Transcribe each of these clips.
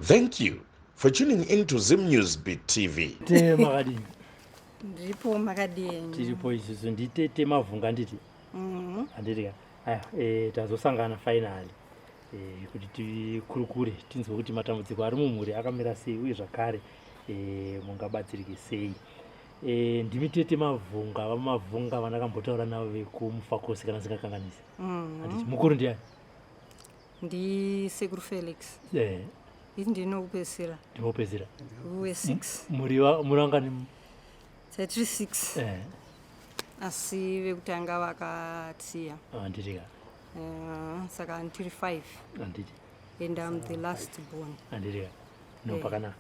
Thank you for tuning in to Zim News Beat TV. Te makadini? Ndiripo, makadini? Tiripo isusu. Nditete Mavhunga, nditi? Handiti ka? Aya, tazosangana finally kuti tikurukure, tinzwe kuti matambudziko ari mumhuri akamira sei uye zvakare mungabatsirike sei. Ndimi tete Mavhunga, vaMavhunga vandakambotaura navo vekuMufakosi, kana singakanganisi? Handiti? Mukuru ndiani? Ndisekuru Felix. Isi ndinokupedzisira. Ndinopedzisira. We6. Muri vangani? Tatiri 6. Asi vekutanga vakatiya. Handiti ka? Saka ndiri 5. Handiti. And I'm the last born. Handiti ka? No. Pakanaka.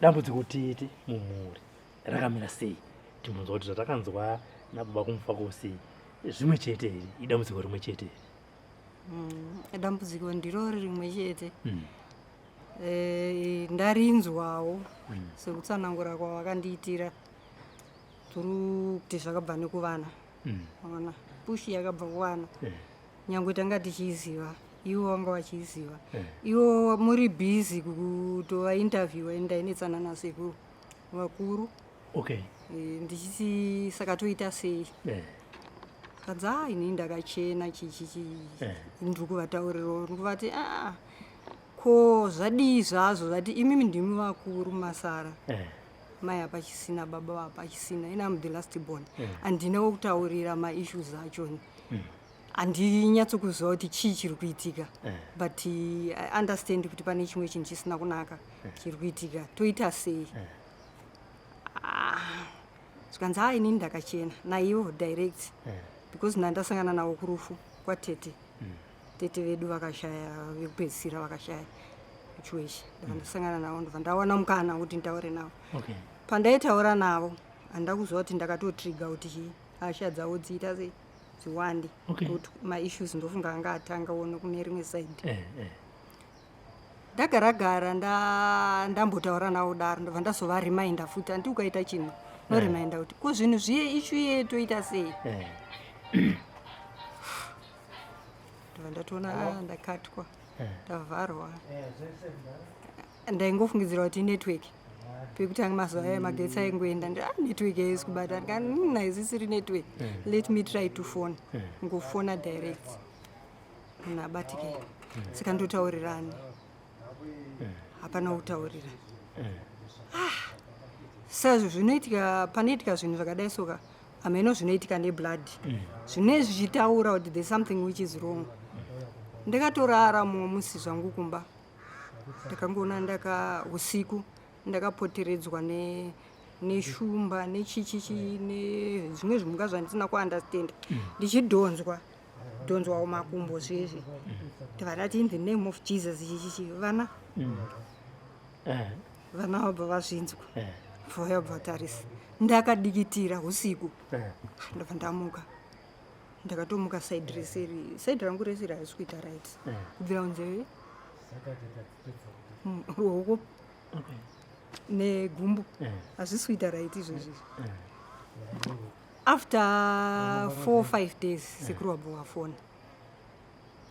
Dambudziko, tete, mumhuri rakamira sei? Timbonzwa kuti zvatakanzwa nababa kuMufakosi zvimwe chete here, idambudziko rimwe chete here? Dambudziko ndiro rimwe chete. Ndarinzwawo sekutsanangura kwavakandiitira through kuti zvakabva nekuvana. Ona push yakabva kuvana. Nyange tanga tichiiziva, ivo vanga vachiiziva. Ivo muri busy kutovainterviewa, ndainetsana nasekuru vakuru. Ndichiti saka toita sei? Kadza ini ndakachena, chichichi. Ndiri kuvataurirawo, ndiri kuvati, aa, ko zvadii zvazvo? Zvati imimi ndimi vakuru masara. Mai hapachisina, baba hapachisina, ini am the last born. Handina wokutaurira maissues achoni. Handinyatsokuziva kuti chii chiri kuitika. But I understand kuti pane chimwe chinhu chisina kunaka chiri kuitika. Toita sei? Ah, zvikanzi, ha, inini ndakachena naivo direct. Because ndandasangana navo kurufu kwatete. Tete vedu vakashaya, vekupedzisira vakashaya kuchiwechi. Ndobva ndasangana navo, ndobva ndawana mukana wekuti nditaure navo. Pandaitaura navo, handida kuziva kuti ndakatotrigger kuti chii, hasha dzavo dziita sei, dziwande. Kuti maissues ndofunga anga atangawo nekune rimwe side. Ndagara gara ndambotaura navo daro, ndobva ndazovariminda futi. Handi ukaita chinhu noriminda kuti ko zvinhu zviye, issue iye toita sei? Ndobva ndatoona, ah, ndakatwa. Ndavharwa. Ndaingofungidzira kuti network. Pekutanga mazuva aya magetsi aingoenda, ah, network haisi kubata. Ndikati, haisisiri network. Let me try to phone." Ngofona direct, munhu abatike. Saka ndotaurirani? Hapana kutaurira. Sazvo zvinoitika, panoitika zvinhu zvakadai soka, hameno zvinoitika neblood, zvinenge zvichitaura kuti there's something which is wrong. Ndakatorara mumwe musi zvangu kumba, ndakangoona ndaka usiku ndakapoteredzwa neshumba nechichichi nezvimwe zvimuka zvandisina kuunderstanda, ndichidhonzwa dhonzwawo makumbo zvezvi. Ndibva ndati, "In the name of Jesus," chichichi. Vana vana vabva vazvinzwa. Bva vabva vatarisa, ndakadikitira usiku. Ndobva ndamuka, ndakatomuka side reseri, side rangu reseri harisi kuita right. Kubvira kunzeve, ruoko negumbo hazvisi kuita right izvozvi. After 4, 5 days, sekuru wabva wafona.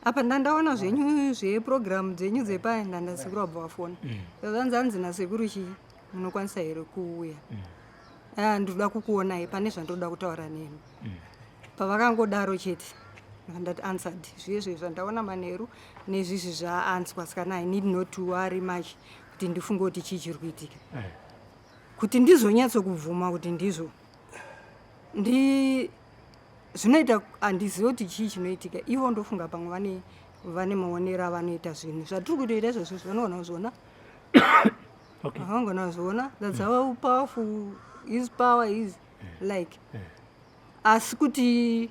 Apa ndandaona zvenyu zveprogramu dzenyu dzepaya, ndanda sekuru wabva wafona. Zvanzi, hanzi nasekuru chii, munokwanisa here kuuya? Ah, ndinoda kukuonai, pane zvandoda kutaura nemi. Pavakangodaro chete, ndati answered zviye zvandaona manheru nezvizvi zvaanswa. Saka I need not to worry much kuti ndifunge kuti chii chiri kuitika. Kuti ndizonyatsokubvuma kuti ndizvo ndi zvinoita, handizivi kuti chii chinoitika. Ivo ndofunga pamwe vane maonero avanoita zvinhu zvatiri kutoita izvozvo, vanoona kuzviona. Havangona kuzviona. That's how powerful his power is like. Asi kuti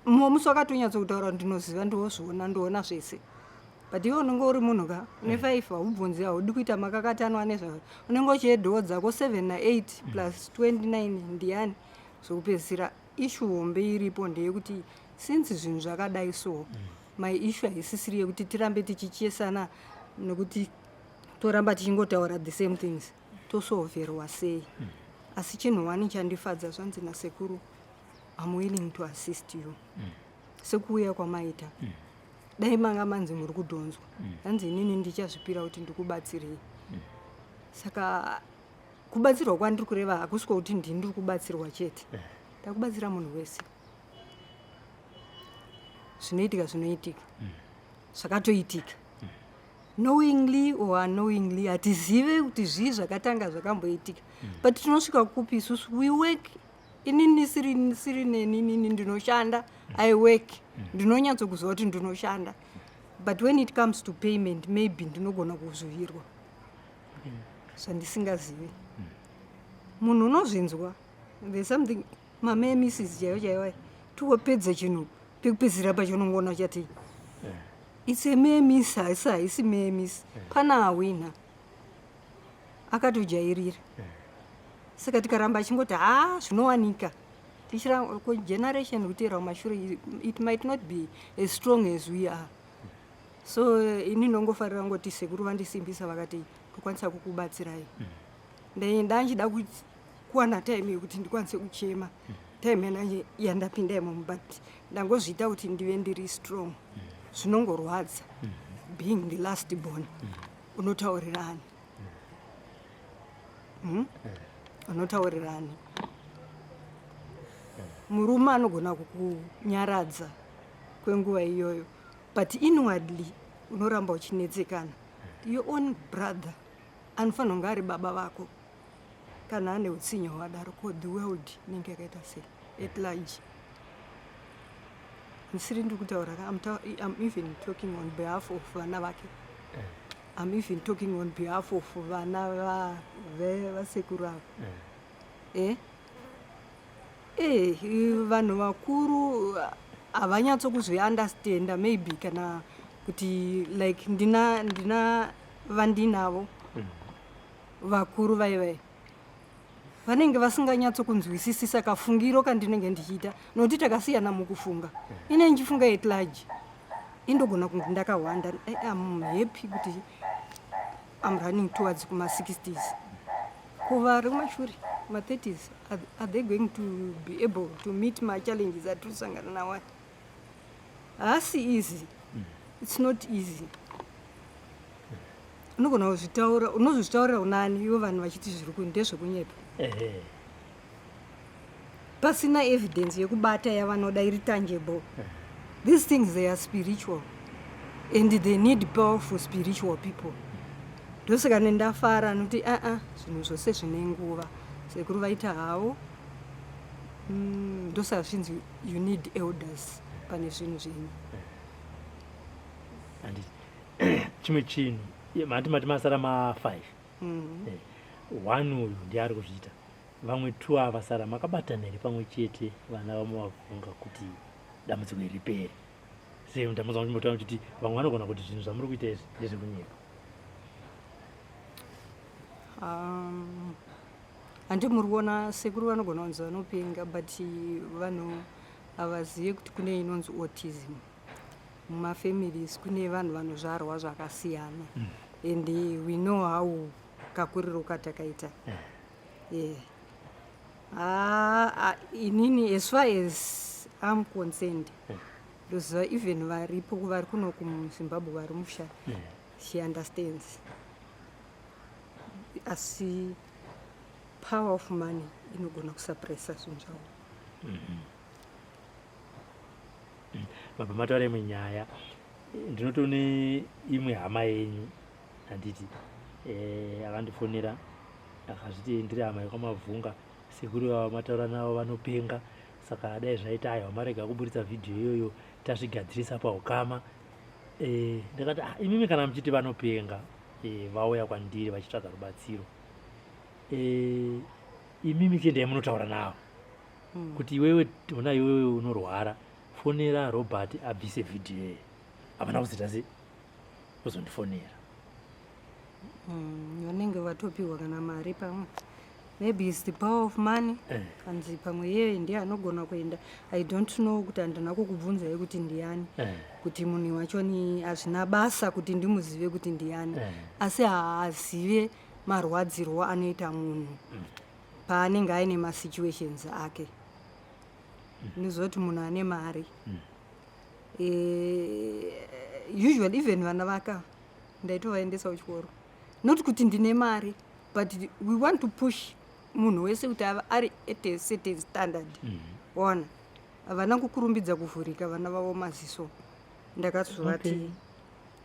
mumwe musi wakatonyatso kutaura, ndinoziva, ndinozviona, ndoona zvese, but iwe unenge uri munhu ka une 5, haubvunzi, haudi kuita makakatanwa nezvazvo, unenge uchiedhawo dzako 7 na8 plus 29 ndiani. Zvokupedzisira, issue hombe iripo ndeyekuti since zvinhu zvakadai so, my issue haisisiri yekuti tirambe tichichesana, nekuti toramba tichingotaura the same things, tosolverwa sei? Asi chinhu one chandifadza, zvanzi nasekuru, "I'm willing to assist you." Sekuuya kwamaita. Dai manga manzi muri kudhonzwa, hanzi inini ndichazvipira kuti ndikubatsirei. Saka kubatsirwa kwandiri kureva hakusi kwokuti ndini ndiri kubatsirwa chete, ndakubatsira munhu wese. Zvinoitika, zvinoitika, zvakatoitika knowingly or unknowingly, hatizive kuti zvii zvakatanga zvakamboitika, but tinosvika kupi isusu? We work. Inini siri neni, inini ndinoshanda, I work, ndinonyatsokuziva kuti ndinoshanda, but when it comes to payment, maybe ndinogona kuzvivirwa zvandisingazivi. Munhu unozvinzwa, there's something, mamemisses chaivo chaivo, tiwopedza chinhu, pekupedzisira pacho unongoona uchati it's a near miss. Haisi near miss, pana awina akatojairira. Saka tikaramba achingoti ha, zvinowanika, generation kuteera kumashure, it might not be as strong as we are. So ini ndongofarira ngoti sekuru vandisimbisa, vakati tokwanisa kukubatsirai. Ndanchida kuwana time yekuti ndikwanise kuchema time yananje yandapinda imomo, but ndangozviita kuti ndive ndiri strong. Zvinongorwadza being the last born. Unotaurirani? Hmm? Unotaurirani? Murume anogona kukunyaradza kwenguva iyoyo, but inwardly unoramba uchinetsekana. Your own brother anofanira kunge ari baba vako, kana ane utsinye hwadaro, ko the world inenge yakaita sei at large? Ndisiri ndiri kutaura ka, I'm even talking on behalf of vana vake. I'm even talking on behalf of vana vasekuru ava. Vanhu vakuru havanyatsokuzviunderstanda maybe, kana kuti like ndina vandinavo vakuru vaivai vanenge vasinganyatsokunzwisisisa kafungiro kandinenge ndichiita, nokuti takasiyana mukufunga. Ine ndichifunga at large, indogona kunge ndakawanda. Am happy kuti I'm running towards kuma-60s. Kuvari kumashure kuma-30s, are they going to be able to meet machallenges atiri kusangana nawo? Haasi easy, it's not easy. Unogona kuzvitaura, unozozvitaurira unani ivo vanhu vachiti zviri ndezvekunyepa, pasina evidence yekubata yavanoda iri tangible? These things, they are spiritual and they need powerful spiritual people. Ndosaka nendafara nokuti aa, zvinhu zvose zvine nguva. Sekuru vaita havo. Ndosaka zvinzi you need elders pane zvinhu zvenyu. Handiti chimwe chinhu, mati masara ma5? One uyu ndiye ari kuzviita, vamwe two avasara makabatana here pamwe chete, vana vamavhunga, kuti dambudziko iri ripere? Sei ndamuzwa muchimbotaura muchiti vamwe vanogona kuti zvinhu zvamuri kuita izvi ndezvekunyepa? Handi muri kuona sekuru vanogona kunzi vanopenga, but vanhu havazive kuti kune inonzi autism mumafamilies, kune vanhu vanozvarwa zvakasiyana, and we know how kakuriro katakaita. Yeah. Ah, inini, as far as I'm concerned, ndoziva even varipo vari kuno kumuZimbabwe vari musha, she understands, asi power of money inogona kusuppressa zvinhu zvavo. Mabva mataura imwe nyaya. Ndinotone imwe hama yenyu, handiti? Akandifonera akazviti ndiri hama yekwaMavhunga, sekuru vava mataura navo vanopenga, saka dai zvaita, aiwa, marega kuburitsa vhidhiyo iyoyo, tazvigadzirisa paukama. Ndakati, ah, imimi kana muchiti vanopenga, vauya kwandiri vachitsvaga rubatsiro, imimi chiendai munotaura navo kuti iwewe, ona, iwewe unorwara, fonera Robert abvise vhidhiyo iyi. Havana kuzoita se kuzondifonera. Vanenge vatopiwa kana mari pamwe, maybe it's the power of money. Kanzi pamwe yeye ndiye anogona kuenda. I don't know, kuti handina kukubvunzai kuti ndiani, kuti munhu wacho ni hazvina basa kuti ndimuzive kuti ndiani, asi haazive marwadzirwo anoita munhu paanenge aine masituations ake. Ndinoziva kuti munhu ane mari. Usually even vana vaka ndaitovaendesa kuchikoro, not kuti ndine mari, but we want to push munhu wese kuti ave ari at a certain standard. Ona, havana kukurumbidza kuvhurika vana vavo maziso. Ndakazovati,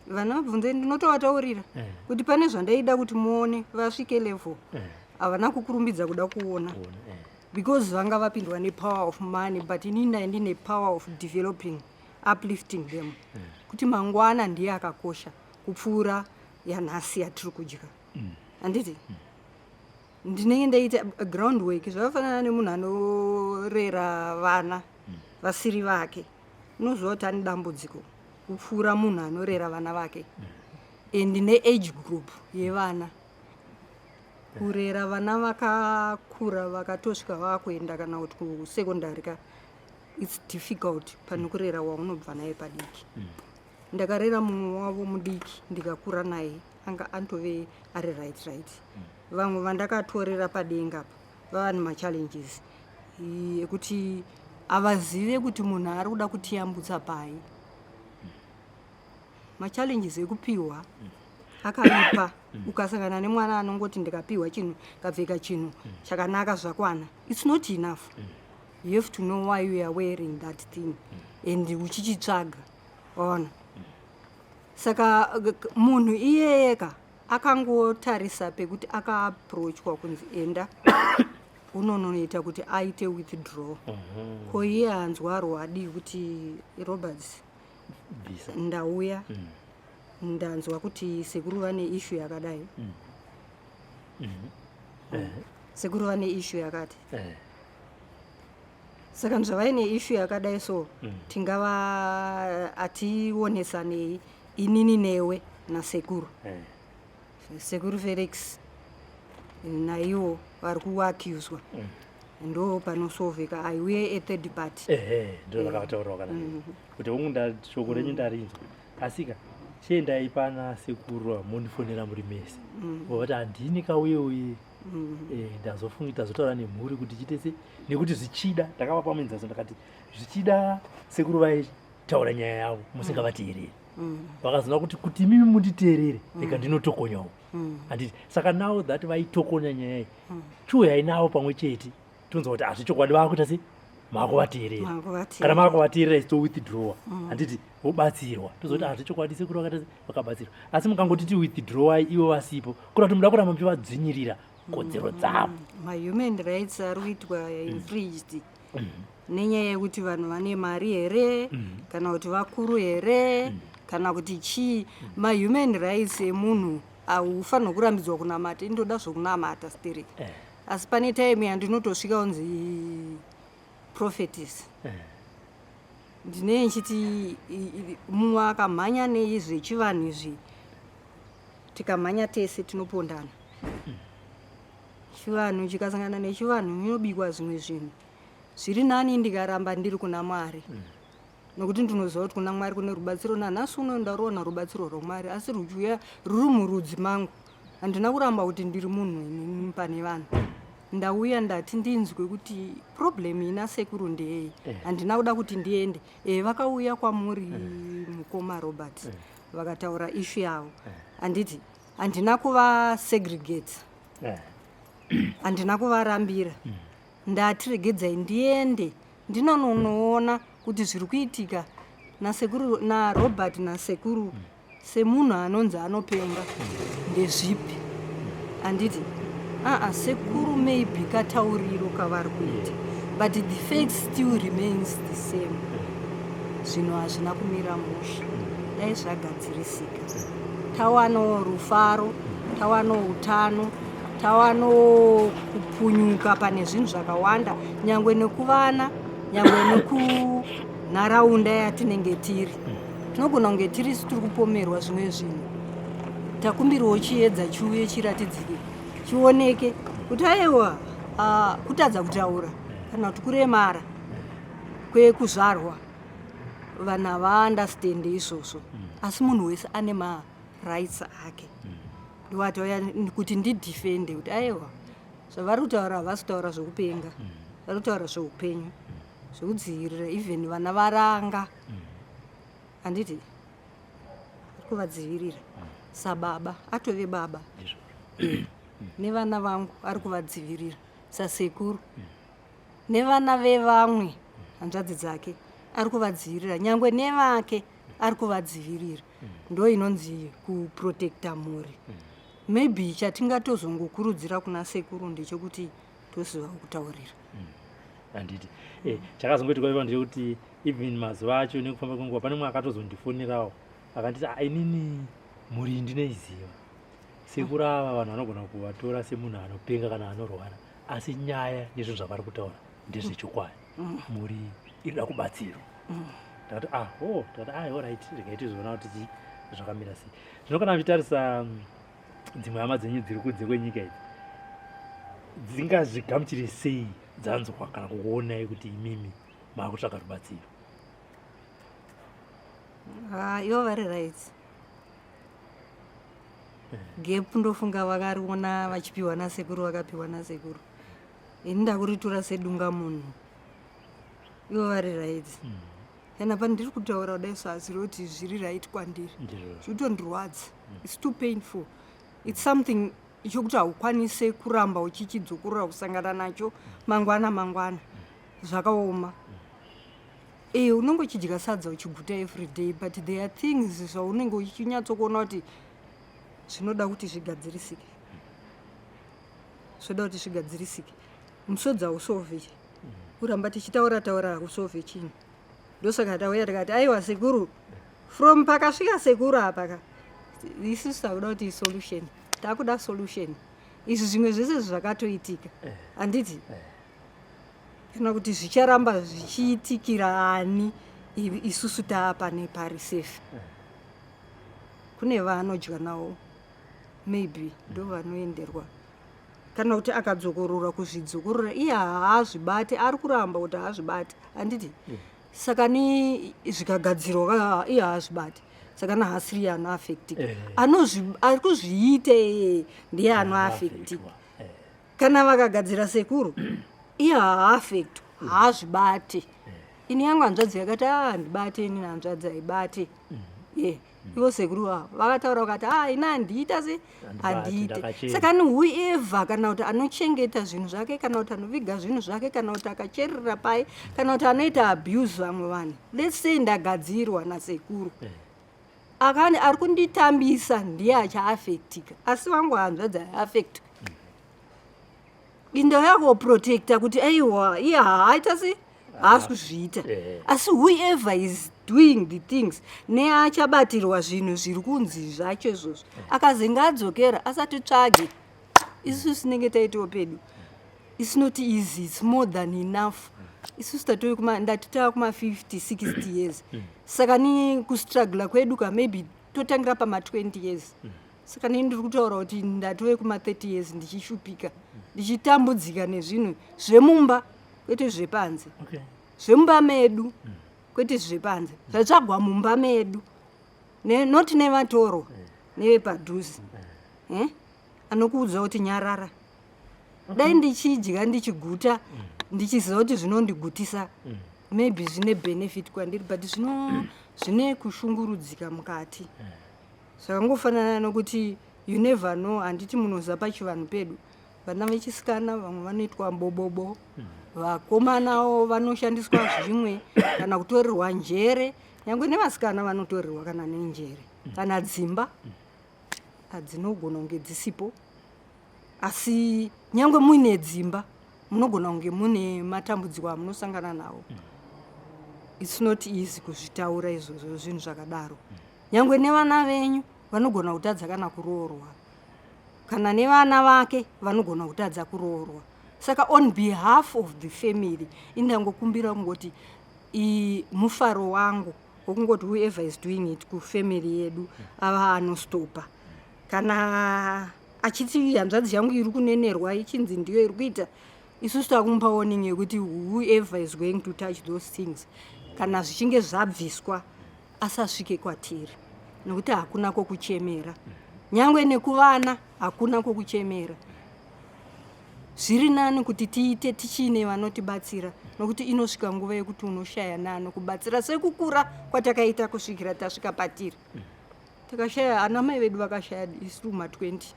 vana vabvunze, ndinotovataurira kuti pane zvandaida kuti muone vasvike level. Havana kukurumbidza kuda kuona Kuona, because vanga vapindwa nepower of money, but inini ndai ndine power of developing, uplifting them, kuti mangwana ndiye akakosha kupfuura yanhasi yatiri kudya, handiti? Ndinenge ndaita ground work. Zvakafanana nemunhu anorera vana vasiri vake, unoziva kuti ane dambudziko kupfuura munhu anorera vana vake. And neage group yevana, kurera vana vakakura vakatosvika vakuenda kana kuti kusecondary ka, it's difficult pane kurera waunobva naye padiki. Ndakarera mumwe wavo mudiki, ndikakura naye, anga andove ari right. Vamwe vandakatorera padenga apa vava nemachallenges ekuti havazive kuti munhu ari kuda kutiyambutsa pai. Machallenges ekupiwa akaipa. Ukasangana nemwana anongoti ndikapiwa chinhu, kapfeka chinhu chakanaka, zvakwana, it's not enough. You have to know why you are wearing that thing and uchichitsvaga, waona? Saka munhu iyeyeka akangotarisa pekuti akaapproachwa kunzi enda unonoita kuti aite withdraw, ko iye hanzwaro adii kuti Roberts, Bvisa. Ndauya, ndanzwa kuti sekuru vane issue yakadai, sekuru vane issue yakati. Saka zvavaine issue yakadai, so tingava hationesanei inini newe nasekuru, sekuru Felix naiwo vari kuaccuswa, ndo panosolveka. Aiuye a third party. Ehe, ndo zvakataurwa kana kuti hongu, shoko renyu ndarinzwa, asika chiendai pana sekuru mundifonera muri mese. Vati handini kauye uye. Ndazofunga tazotaura nemhuri kuti chiite se nekuti zvichida ndakavapa muenzaniso, ndakati zvichida sekuru vaitaura nyaya yavo musingavateereri, vakazoona kuti imimi munditeerere, rega ndinotokonyawo, handiti? Saka now that vaitokonya nyaya iyi, chiuyai navo pamwe chete, tonzwa kuti hazvichokwadi vakuita se makuvateerera. Makuvateerera. Kana makuvateerera, isi towithdrawa, handiti? Vobatsirwa, tozoti hazvichokwadi sekuru vakaita se vakabatsirwa. Asi mukangoti ti withdrawai ivo vasipo, kuda kuti muda kuramba muchivadzvinyirira kodzero dzavo. Mahuman rights ari kuitwa infringed nenyaya yekuti vanhu vane mari here, kana kuti vakuru here, kana kuti chii. Mahuman rights emunhu haufanirwa kurambidzwa kunamata. Indoda zvokunamata still, asi pane time yandinotosvika unzi prophetess, ndinee nchiti mumwe akamhanya neizvechivanhu izvi, tikamhanya tese tinopondana. Chivanhu chikasangana nechivanhu, inobikwa zvimwe zvinhu. Zviri nani ndikaramba ndiri kuna Mwari, nokuti ndinoziva kuti kuna Mwari kune rubatsiro. Nanhasi uno ndaruona rubatsiro rwamwari, asi ruchiuya ruri murudzi mangu. Handina kuramba kuti ndiri munhu inini pane vanhu. Ndauya ndati ndinzwe kuti problem ina sekuru ndeyei. Handina kuda kuti ndiende. Vakauya kwamuri mukoma Robert, vakataura issue yavo, handiti? Handina kuvasegregate, handina kuvarambira. Ndati regedzai ndiende ndinononoona kuti zviri kuitika nasekuru, naRobert, nasekuru semunhu anonzi anopenga ndezvipi, handiti? Aa, sekuru maybe katauriro kavari kuita, but the fact still remains the same, zvinhu hazvina kumira mushe. Dai zvagadzirisika, tawanawo rufaro, tawanawo utano, tawanawo kupunyuka pane zvinhu zvakawanda, nyangwe nekuvana, nyangwe nekunharaunda yatinenge tiri. Tinogona kunge tirisu tiri kupomerwa zvimwe zvinhu. Takumbirawo chiedza chiuye, chiratidzike, chioneke kuti aiwa, kutadza kutaura kana kuti kuremara kwekuzvarwa, vanhu havaunderstande izvozvo. Asi munhu wese ane marights ake. Ndowatauya kuti ndidefende kuti aiwa, zvavari kutaura havasi kutaura zvokupenga, vari kutaura zveupenyu, zvekudzivirira even vana varanga, handiti? Kuvadzivirira sababa, atove baba. Nevana vangu ari kuvadzivirira sasekuru, nevana vevamwe hanzvadzi dzake ari kuvadzivirira, nyangwe nevake ari kuvadzivirira. Ndo inonzi kuprotecta mhuri. Maybe chatingatozongokurudzira kuna sekuru ndechekuti toziva kutaurira. Handiti chakazongoitika ipa ndechekuti even mazuva acho, nekufamba kwenguva, pane mumwe akatozondifonerawo akanditi, "Ah, inini mhuri iyi ndinoiziva. Sekuru ava vanhu vanogona kuvatora semunhu anopenga kana anorwara, asi nyaya nezvinhu zvavari kutaura ndezvechokwadi. Mhuri iyi irida kubatsirwa." Ndakati, "Ah, oh." Ndakati, "Ah, alright, regai tizoona kuti zvakamira sei." Zvino kana muchitarisa dzimwe hama dzenyu dziri kunze kwenyika idzi, dzingazvigamuchire sei dzanzwa kana kukuonai kuti imimi maakutsvaka rubatsiro? Ah, ivo vari right. Gap ndofunga vakariona vachipiwa nasekuru, vakapiwa nasekuru. Ini ndakuritora sedunga munhu. Ivo vari right. Kana pandiri kutaura kudai so, haziri kuti zviri right kwandiri. Zvinotondirwadza. It's too painful. It's something chokuti haukwanise kuramba uchichidzokorora kusangana nacho mangwana mangwana. Zvakaoma. Unenge uchidya sadza uchiguta every day, but there are things zvaunenge uchinyatsokuona kuti zvinoda kuti zvigadzirisike, zvoda kuti zvigadzirisike. Musodzi hausolve. Kuramba tichitaura taura hakusolve chinhu. Ndosaka tauya tikati, "Aiwa sekuru." From pakasvika sekuru apa ka, isusu takuda kuti solution, takuda solution. Izvi zvimwe zvese zvakatoitika, handiti? Kana kuti zvicharamba zvichiitikira ani isusu taapa nepari safe? Kune vaanodya navo, maybe ndo vanoenderwa, kana kuti akadzokorora kuzvidzokorora, iye haazvibati, ari kuramba kuti haazvibati, handiti? Saka ni zvikagadzirwa ka, iye haazvibati, saka naasiri anoaffectika. Ari kuzviita iye ndiye anoaffectika. Kana vakagadzira sekuru, iye haaffectwa, haazvibati. Ini yangu hanzvadzi yakati, "A, handibate ini." Hanzvadzi haibate ye. Ivo sekuru avo vakataura vakati, "A, ini handiita se Handibati, handiite." Ndakachena. Saka ni whoever, kana kuti anochengeta zvinhu zvake, kana kuti anoviga zvinhu zvake, kana kuti akacherera pai, kana kuti anoita abuse vamwe vanhu, let's say ndagadzirwa nasekuru, akani ari kunditambisa ndiye achaaffectika, asi vangu hanzvadzi haiaffectwa. Inda yakoprotecta kuti aiwa, iye haaita se haasi kuzviita. Asi whoever is doing the things neachabatirwa zvinhu zviri kunzi zvacho izvozvo, akazenge adzokera asati tsvage, isusu tinenge taitawo pedu. It's not easy, it's more than enough. Isusu tatove ndati tava kuma50 60 years, saka ni kustrugla kwedu ka, maybe totangira pama20 years. Saka nei ndiri kutaura kuti ndatove kuma30 years ndichishupika, ndichitambudzika nezvinhu zvemumba, kwete zvepanze. Zvemumba medu, kwete zvepanze, zvatsvagwa mumba medu. Not nevatorwa, nevepadhuze. Eh? Anokuudza kuti nyarara. Dai ndichidya ndichiguta, ndichiziva kuti zvinondigutisa, maybe zvine benefit kwandiri, but zvino zvine kushungurudzika mukati. Zvakangofanana nokuti you never know, handiti? Munoziva pachivanhu pedu vana vechisikana vamwe vanoitwa bobobo, vakomanawo vanoshandiswa zvimwe kana kutorerwa njere. Nyange nevasikana vanotorerwa kana nenjere, kana dzimba hadzinogona kunge dzisipo. Asi nyange muine dzimba, munogona kunge mune matambudziko amunosangana nawo. It's not easy kuzvitaura izvozvo zvinhu zvakadaro. Nyange nevana venyu vanogona kutadza kana kuroorwa, kana nevana vake vanogona kutadza kuroorwa. Saka on behalf of the family, indangokumbira kungoti mufaro wangu wokungoti whoever is doing it kufamily yedu ava anostopa. Kana achiti hanzvadzi yangu iri kunenerwa, ichinzi ndiyo iri kuita, isusu takumupa warning yekuti whoever is going to touch those things, kana zvichinge zvabviswa, asasvike kwatiri, nokuti hakuna kwokuchemera. Nyangwe nekuvana hakuna kwokuchemera. Zviri nani kuti tiite tichiine vanotibatsira, nokuti inosvika nguva yekuti unoshaya nano kubatsira, sekukura kwatakaita kusvikira tasvika patiri. Takashaya ana mai vedu, vakashaya isu ma20.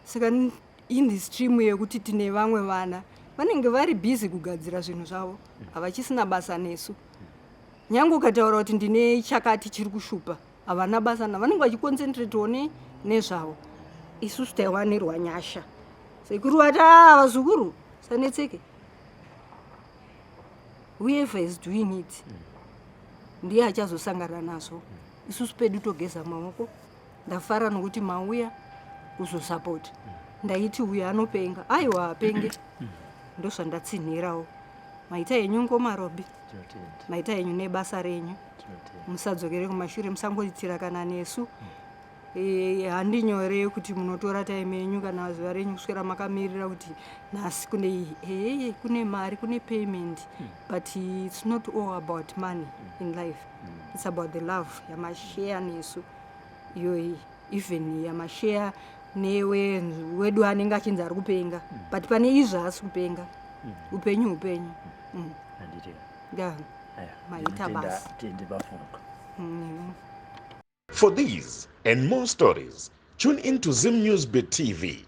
Saka in the stream yekuti tine vamwe vana vanenge vari busy kugadzira zvinhu zvavo, havachisina basa nesu. Nyange ukataura kuti ndine chakati chiri kushupa, havana basa na vanenge vachiconcentratewo nezvavo. Isusu taiwanirwa nyasha. Sekuru vati, "A, vazukuru, sanetseke. Whoever is doing it ndiye achazosangana nazvo. Isusu pedu togeza maoko." Ndafara nokuti mauya kuzosapota. Ndaiti uyu anopenga, aiwa, apenge. Ndozvandatsinhirawo. Maita henyu, ngomarobi. Tinotenda. Maita henyu nebasa renyu. Tinotenda. Musadzokere kumashure, musangoitira kana nesu. Handi nyore kuti munotora time yenyu kana zuva renyu kuswera makamirira kuti nhasi kune iyi, ee, kune mari, kune payment, but it's not all about money in life. It's about the love yamasheya nesu iyoyi, even yamasheya newe wedu anenge achinzi ari kupenga, but pane izvi haasi kupenga. Upenyu upenyu. Handiti? Ya. Aya. Maita Ndinotenda. basa. Tende bafunga. For these and more stories, tune in to Zim News Bit TV.